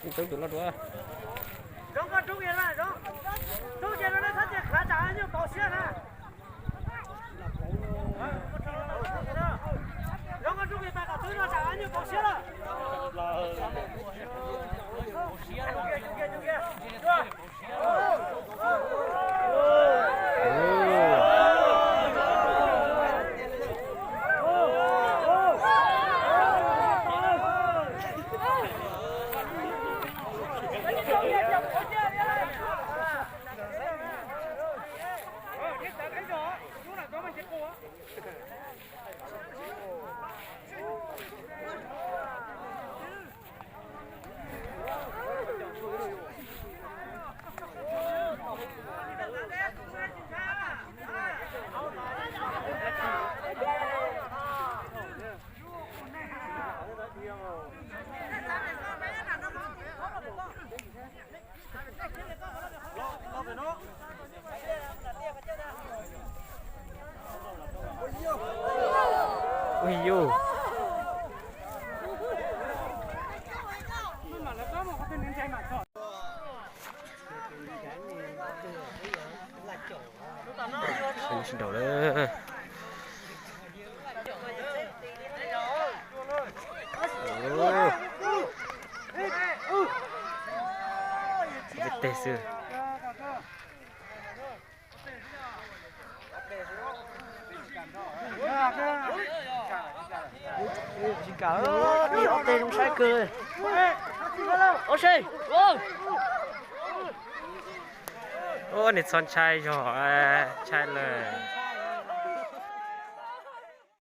Tub tus no dua. Zoo nkauj rub kiag na, zoo. Rub kiag rau nej txhob cia khav tsam nyuj pauv siab na. Zoo nkauj rub kiag pais tom twg no tsam nyuj pauv siab lawm. Ui yus. Sawv daws lawm. Ua teg xwb. Tsis kam, ob teg zoo saib kawg. Ua si. Ua, nws txhob ntshai zog, ntshai lawm.